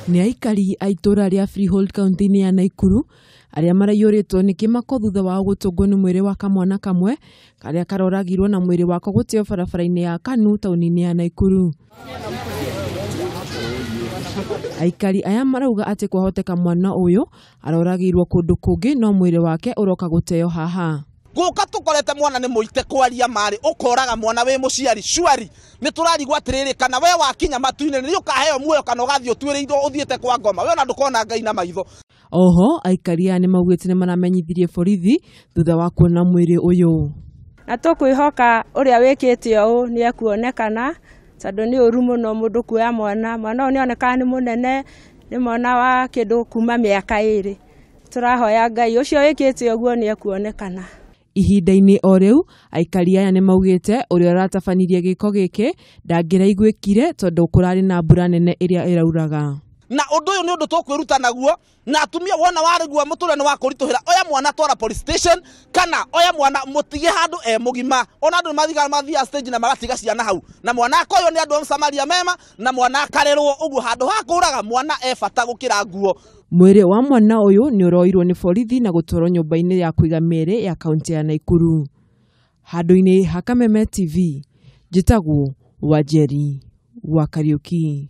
Nĩ aikari a itũũra rĩa Freehold kaunti-inĩ ya Naikuru arĩa maraiyũrĩtwo nĩ kĩmako thutha wao gũtũngwo nĩ mwĩrĩ wa kamwana kamwe karĩa karoragirwo na mwĩrĩ wako gũteo barabara-inĩ ya Kanu taũni-inĩ ya Naikuru. Aikari aya marauga atĩ kwahoteka mwana ũyũ aroragĩirwo kũndũ kũngĩ no mwĩrĩ wake ũroka gũteo haha. Guka tukorete mwana ni muite kwaria mari ukoraga mwana wi muciari shuari ni turarigwo atiriri kana we wakinya matu-ini ni ukaheo muoyo kana ugathii utwiriirwo uthiite kwa ngoma we ona ndukona Ngai na maitho. Oho aikari aya ni maugite ni maramenyithirie borithi thutha wa kuona mwiri uyu. Na tukwihoka uria wikite uu ni ekuonekana tondu ni uru muno mundu kuoya mwana mwana uyu nionekana ni munene ni mwana wa kindu kuma miaka 2 turahoya Ngai ucio wikite uguo ni ekuonekana. Ihinda-inĩ o rĩu aikari aya nĩ maugĩte ũrĩa ũratabanirie gĩko gĩkĩ ndangĩraiguĩkire tondũ kũrarĩ na mbura nene ĩrĩa ĩrauraga. Na ũndũ ũyũ nĩ ũndũ tũkwĩruta naguo na atumia wona warĩgua mũtũrĩre nĩ wakũritũhĩra oya mwana twara police station kana oya mwana mũtige handũ e mũgima. Ona andũ nĩmathiaga mathiaga stage na magatiga ciana hau na mwana akoywo nĩ andũ a Msamaria mema na mwana akarerwo ũguo handũ ha kũraga mwana e bata gũkĩra nguo. Mwĩrĩ wa mwana ũyũ nĩ ũroirwo nĩ borithi na gũtwarwo nyũmba-inĩ ya kũiga mĩĩrĩ ya kaunti ya Naikuru. Handũ-inĩ ha Kameme TV, njĩtagwo Wanjeri wa Kariuki.